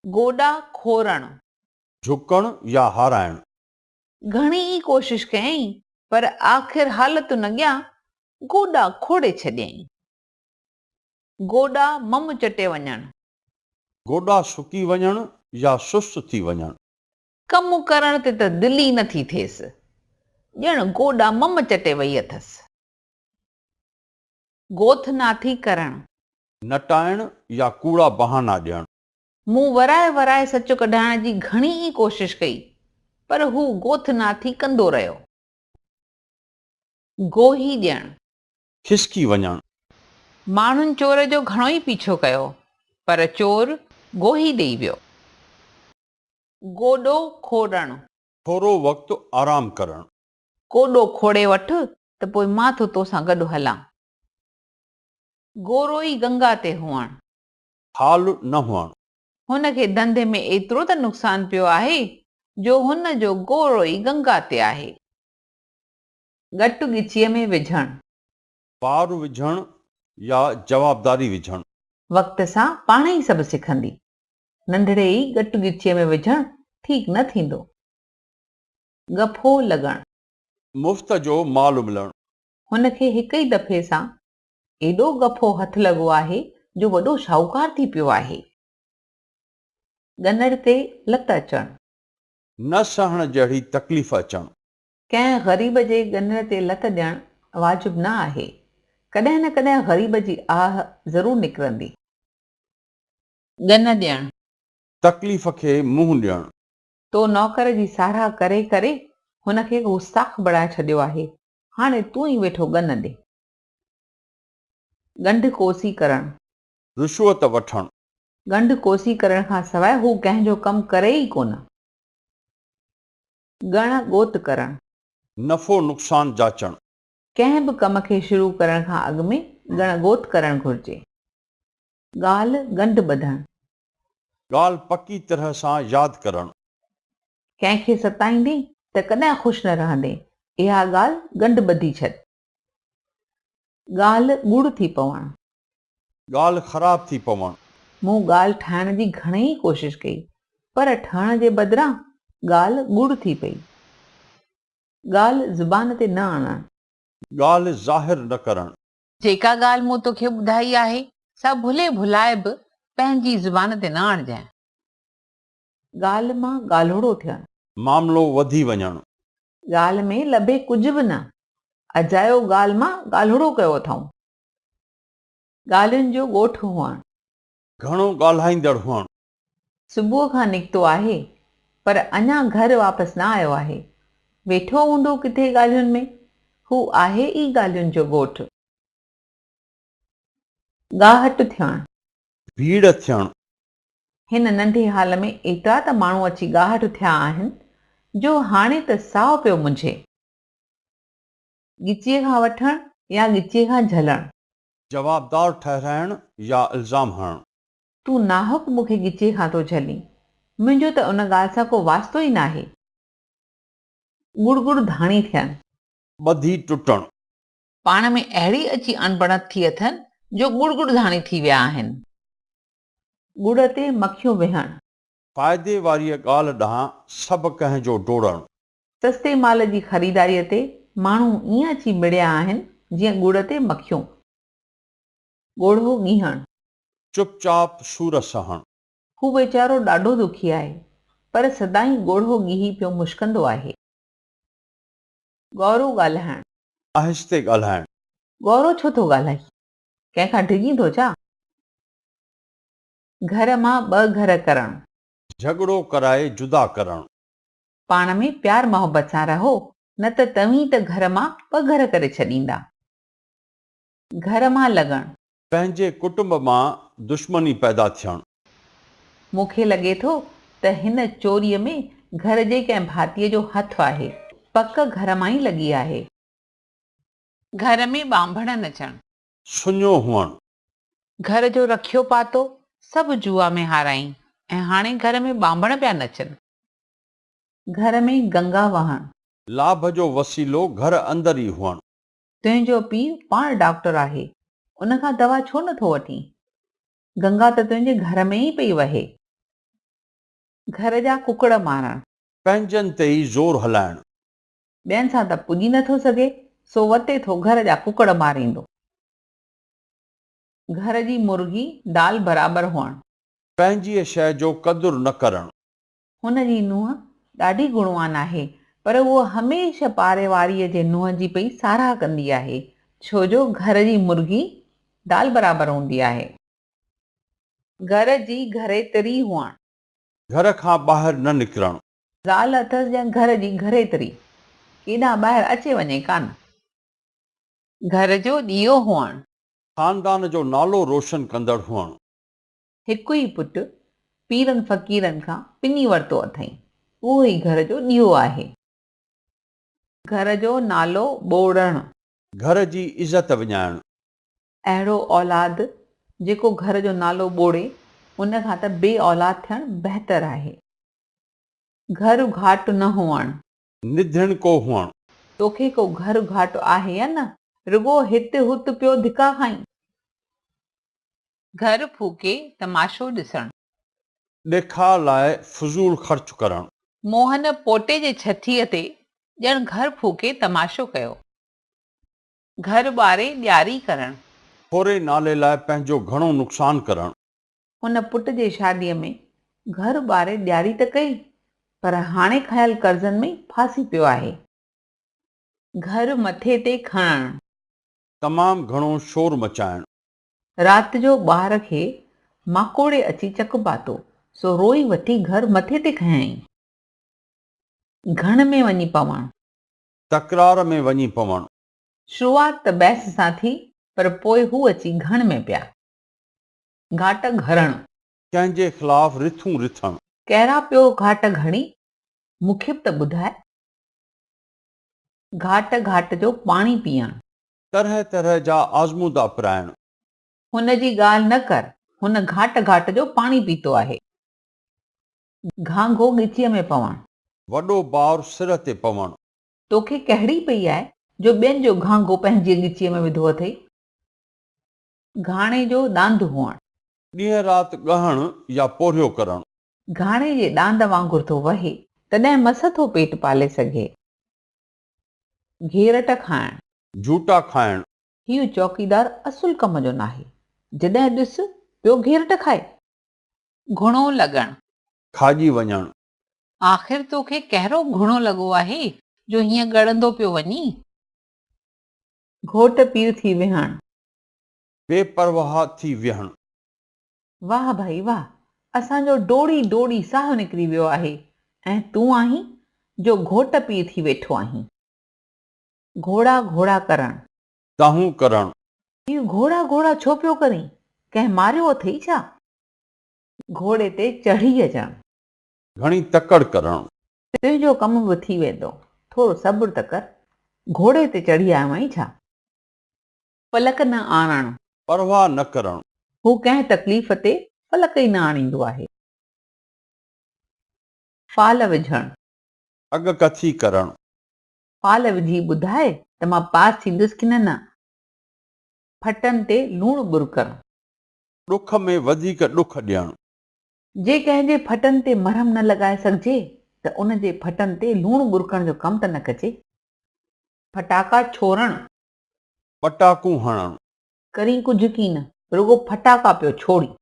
گوڏا کوڙڻ. جهڪڻ يا هارائڻ. گهڻي ئي ڪوشش ڪيائين، پر آخر حالتن اڳيان گوڏا کوڙي ڇڏيائين. گوڏا مم چٽي وڃڻ. گوڏا سڪي وڃڻ يا سست ٿي وڃڻ. ڪم ڪرڻ تي ته دل ئي نه ٿي ٿئيس، ڄڻ گوڏا مم چٽي وئي اٿس. گوٿ ناٿي ڪرڻ. نٽائڻ يا ڪوڙا بهانا ڏيڻ. مون ورائي ورائي سچ ڪڍائڻ جي گهڻي ئي ڪوشش ڪئي، پر هو گوٿ ناٿي ڪندو رهيو. گوهي ڏيڻ. کسڪي وڃڻ. ماڻهن چور جو گهڻو ئي پيڇو ڪيو، پر چور گوهي ڏيئي ويو. گوڏو کوڙڻ. ٿورو وقت آرام ڪرڻ. گوڏو کوڙي وٺ ته پوء مان ٿو توسان گڏ هلان. گورو ئي گنگا تي هئڻ. حال نه هئڻ. هن کي ڌنڌي ۾ ايترو ته نقصان پيو آهي، جو هن جو گورو ئي گنگا تي آهي. ڳٽ ڳچيء ۾ وجهڻ. بار وجهڻ يا جوابداري وجهڻ. وقت سان پاڻ ئي سڀ سکندي. ننڍڙي ئي ڳٽ ڳچيء ۾ وجهڻ ٺيڪ نه ٿيندو. ڳڦو لڳڻ. مفت جو مال ملڻ. هن کي هڪ ئي دفعي سان ايڏو ڳڦو هٿ لڳو آهي جو وڏو شاهوڪار ٿي پيو آهي. ڳنر تي لت اچڻ. نه سهڻ جهڙي تڪليف اچڻ. ڪنهن غريب جي ڳنر تي لت ڏيڻ واجب نه آهي. ڪڏهن نه ڪڏهن غريب جي آهه ضرور نڪرندي. ڳن ڏيڻ. تڪليف کي منهن ڏيڻ. تو نوڪر جي ساراهه ڪري ڪري هن کي گستاخ بڻائي ڇڏيو آهي. هاڻي تون ئي ويٺو ڳن ڏي. ڳنڍ ڪوسي ڪرڻ. رشوت وٺڻ. ڳنڍ ڪوسي ڪرڻ کان سواء هو ڪنهن جو ڪم ڪري ئي ڪونه. ڳڻ ڳوت ڪرڻ. نفعو نقصان جاچڻ. ڪنهن به ڪم کي شروع ڪرڻ کان اڳ ۾ ڳڻ ڳوت ڪرڻ گهرجي. ڳالهه ڳنڍ ٻڌڻ. ڳالهه پڪي طرح سان ياد ڪرڻ. ڪنهن کي ستائيندين ته ڪڏهن خوش نه رهندين، اها ڳالهه ڳنڍ ٻڌي ڇڏ. ڳالهه ڳوڙ ٿي پوڻ. ڳالهه خراب ٿي پوڻ. مون ڳالهه ٺاهڻ جي گهڻي ئي ڪوشش ڪئي، پر ٺهڻ جي بدران ڳالهه ڳوڙ ٿي پئي. ڳالهه زبان تي نه آڻڻ. ڳالهه ظاهر نه ڪرڻ. جيڪا ڳالهه مون توکي ٻڌائي آهي، سا ڀلي ڀلائي به پنهنجي زبان تي نه آڻجانء. ڳالهه مان ڳالهوڙو ٿيڻ. معاملو وڌي وڃڻ. ڳالهه ۾ لڀي ڪجهه به نه. اجايو ڳالهه مان ڳالهوڙو ڪيو اٿائون. ڳالهين جو ڳوٺ هئڻ. گهڻو ڳالهائيندڙ هئڻ. صبح کان نڪتو آهي، پر اڃا گهر واپس نه آيو آهي. ويٺو هوندو ڪٿي ڳالهين ۾. هو آهي ئي ڳالهين جو ڳوٺ. ڳاهٽ ٿيڻ. ڀيڙ ٿيڻ. هن ننڍي هال ۾ ايترا ته ماڻهو اچي ڳاهٽ ٿيا آهن، جو هاڻي ته ساهه پيو منجهي. ڳچيء کان وٺڻ يا ڳچيء کان جهلڻ. جوابدار ٺهرائڻ يا الزام هڻڻ. تون ناحق مون کي ڳچيء کان ٿو جهلين. منهنجو ته ان ڳالهه سان ڪو واسطو ئي ناهي. ڳڙ ڳڙ ڌاڻي ٿيڻ. ٻڌي ٽٽڻ. پاڻ ۾ اهڙي اچي اڻبڻت ٿي اٿن، جو ڳڙ ڳڙ ڌاڻي ٿي ويا آهن. ڳڙ تي مکيون ويهڻ. فائدي واريء ڳالهه ڏانهن سڀ ڪنهن جو ڊوڙڻ. سستي مال جي خريداريء تي ماڻهو ائين اچي مڙيا آهن، جيئن ڳڙ تي مکيون. ڳوڙهو ڳيهڻ. چپ چاپ سور سهڻ. هو ويچارو ڏاڍو دکي آهي، پر سدائين ڳوڙهو ڳيهي پيو مشڪندو آهي. ڳورو ڳالهائڻ. آهستي ڳالهائڻ. ڳورو ڇو ٿو ڳالهائين؟ ڪنهن کان ڊڄين ٿو ڇا؟ گهر مان ٻه گهر ڪرڻ. جهڳڙو ڪرائي جدا ڪرڻ. پاڻ ۾ پيار محبت سان رهو نه ته توهين ته گهر مان ٻه گهر ڪري ڇڏيندا. گهر مان لڳڻ. پنهنجي ڪٽنب مان دشمني پيدا ٿيڻ. مون کي لڳي ٿو ته هن چوريء ۾ گهر جي ڪنهن ڀاتيء جو هٿ آهي. پڪ گهر مان ئي لڳي آهي. گهر ۾ ٻانڀڻ نچڻ. سڃو هئڻ. گهر جو رکيو پاتو سڀ جوا ۾ هارائين ۽ هاڻي گهر ۾ ٻانڀڻ پيا نچن. گهر ۾ گنگا وهڻ. لاڀ جو وسيلو گهر اندر ئي هئڻ. تنهنجو پيء پاڻ ڊاڪٽر آهي، ان کان دوا ڇو نه ٿو وٺين؟ گنگا ته تنهنجي گهر ۾ ئي پئي وهي. گهر جا ڪڪڙ مارڻ. پنهنجن تي ئي زور هلائڻ. ٻين سان ته پڄي نه ٿو سگهي، سو وتي ٿو گهر جا ڪڪڙ ماريندو. گهر جي مرغي دال برابر هئڻ. پنهنجيء شيء جو قدر نه ڪرڻ. هن جي نونهن ڏاڍي گڻوان آهي، پر هوء هميشه پاڙي واريء جي نونهن جي پئي ساراهه ڪندي آهي، ڇو جو گهر جي مرغي دال برابر هوندي آهي. گهر جي گهريتري هئڻ. گهر کان ٻاهر نه نڪرڻ. زال اٿس ڄڻ گهر جي گهريتري، ڪيڏانهن ٻاهر اچي وڃي ڪانه. گهر جو ڏيئو هئڻ. خاندان جو نالو روشن ڪندڙ هئڻ. هڪ ئي پٽ پيرن فقيرن کان پني ورتو اٿئين، اهو ئي گهر جو ڏيئو آهي. گهر جو نالو ٻوڙڻ. گهر جي عزت وڃائڻ. اهڙو اولاد جيڪو گهر جو نالو ٻوڙي، ان کان ته بي اولاد ٿيڻ بهتر آهي. گهر گهاٽ نه هئڻ. نڌڻڪو هئڻ. توکي ڪو گهر گهاٽ آهي يا نه؟ رڳو هت هت پيو ڌڪا کائين. گهر ڦوڪي تماشو ڏسڻ. ڏيکاء لاء فضول خرچ ڪرڻ. موهن پوٽي جي ڇٺيء تي ڄڻ گهر ڦوڪي تماشو ڪيو. گهر ٻاري ڏياري ڪرڻ. ٿوري نالي لاء پنهنجو گهڻو نقصان ڪرڻ. هن پٽ جي شاديء ۾ گهر ٻاري ڏياري ته ڪئي، پر هاڻي کنيل قرضن ۾ ڦاسي پيو آهي. گهر مٿي تي کڻڻ. تمام گهڻو شور مچائڻ. رات جو ٻار کي ماڪوڙي اچي چڪ پاتو، سو روئي وٺي گهر مٿي تي کنيائين. گهڻ ۾ وڃي پوڻ. تڪرار ۾ وڃي پوڻ. شروعات ته بحث سان ٿي، پر پوء هو اچي گهڻ ۾ پيا. گهاٽ گهڙڻ. ڪنهن جي خلاف رٿون رٿڻ. ڪهڙا پيو گهاٽ گهڙين، مون کي به ته ٻڌاء. گهاٽ گهاٽ جو پاڻي پيئڻ. طرح طرح جا آزمودا پرائڻ. هن جي ڳالهه نه ڪر، هن گهاٽ گهاٽ جو پاڻي پيتو آهي. گهانگهو ڳچيء ۾ پوڻ. وڏو بار سر تي پوڻ. توکي ڪهڙي پئي آهي جو ٻين جو گهانگهو پنهنجيء ڳچيء ۾ وڌو اٿئي. گهاڻي جو ڏاند هئڻ. ڏينهن رات ڳهڻ يا پورهيو ڪرڻ. گهاڻي جي ڏاند وانگر ٿو وهي، تڏهن مس ٿو پيٽ پالي سگهي. گهيرٽ کائڻ. جهوٽا کائڻ. هيء چوڪيدار اصل ڪم جو ناهي. جڏهن ڏس پيو گهيرٽ کائي. گهڻو لڳڻ. کاڄي وڃڻ. آخر توکي ڪهڙو گهڻو لڳو آهي جو هيئن ڳڙندو پيو وڃين؟ گهوٽ پيء ٿي ويهڻ. بي پرواهه ٿي ويهڻ. واهه ڀائي واهه! اسان جو ڊوڙي ڊوڙي ساهه نڪري ويو آهي ۽ تون آهين جو گهوٽ پيء ٿي ويٺو آهين. گهوڙا گهوڙا ڪرڻ. دانهون ڪرڻ. هي گهوڙا گهوڙا ڇو پيو ڪرين؟ ڪنهن ماريو اٿئي ڇا؟ گهوڙي تي چڙهي اچڻ. گهڻي تڪڙ ڪرڻ. تنهنجو ڪم به ٿي ويندو، ٿورو صبر ته ڪر. گهوڙي تي چڙهي آيو آهين ڇا؟ فلڪ نه آڻڻ. پرواهه نه ڪرڻ. هو ڪنهن تڪليف تي فلڪ ئي نه آڻيندو آهي. فال وجهڻ. اڳڪٿي ڪرڻ. فال وجهي ٻڌاء ته مان پاس ٿيندس ڪي نه نه. ڦٽن تي لوڻ ٻرڪڻ. ڏک ۾ وڌيڪ ڏک ڏيڻ. جي ڪنهن جي ڦٽن تي مرهم نه لڳائي سگهجي ته ان جي ڦٽن تي لوڻ ٻرڪڻ جو ڪم ته نه ڪجي. ڦٽاڪا ڇوڙڻ. ٻٽاڪون هڻڻ. ڪرين ڪجهه ڪين، رڳو ڦٽاڪا پيو ڇوڙين.